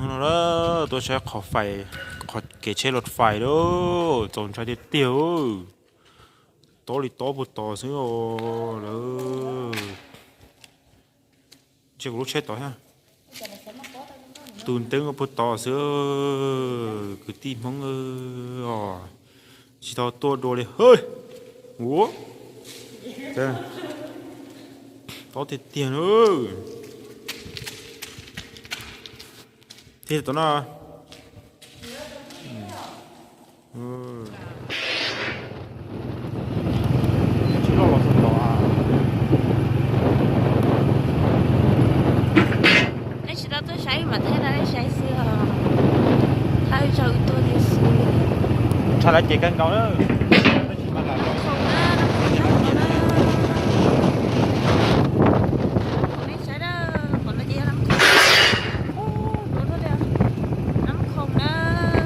No tuaj saib qhov fais, qhov kev tsheb los fais lawm, txaus ntshai tiag tiag. Tob li tob puag tod xwb os lawm. Ntsia kuv lub tsheb tod thiab. Tus nteeb puag tod xwb, kwv tij Hmoob os. Tsis tau tuaj dua li hawb. Ua, tob tiag tiag na. Thiab tom no. Nej tsis tau tuaj saib mas thaij rau nej saib xwb os. Thawj zaug tuaj tiag xwb. Nrhaj lawv ces kawg nkaus na. Khoom na, khoom na. Khoom nej saib na, khoom no ces yog nab khoom. Nab khoom na,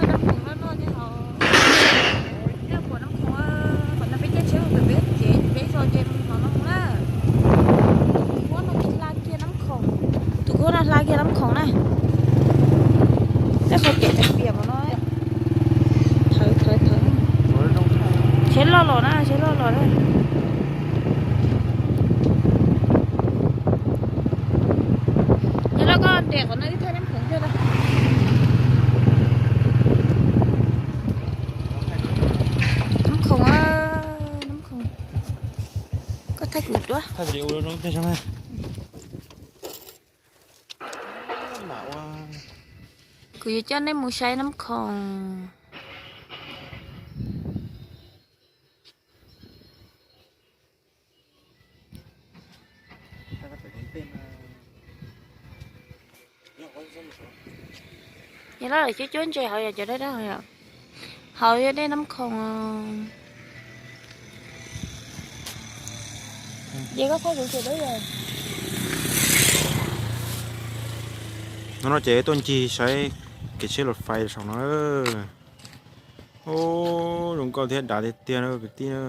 nab khoom loj loj thiab hos. Yog pom nab khoom, qhov no peb caij tsheb mus pem peb tsev, peb tso ces mus hauv no mus na. Tus khuab no hla kiag nab khoom, tus khuab no hla kiag nab khoom na. Tej qhov kev piam piam no. Thawv thawv thawv. Tsheb loj los na, tsheb loj los na. Yog loj koj nres qhov no wb thaij nab khoom thiab na. Nab khoom, nab khoom. Koj thaij kuv duab. Kuv yuav coj nej mus saib nab khoom. Yog lawv cuab cuab ntses hauv yom, cov dab dab hauv yom. Hauv yog dej nab khoom. Ces koj thaij kuv ces dab yog. No no ces tuaj ncig saib kev tsheb los fais saum no. Ub, zoo nkauj thiab dav tiag tiag na kwv tij na.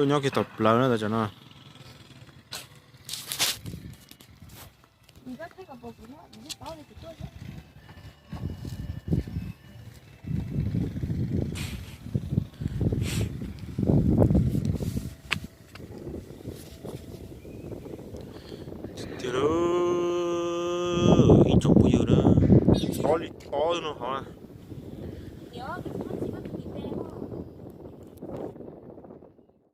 Nyob kiag tom plawv na tam sim no. Tiag, ib tsoom phooj ywg na, tob li tob no hov.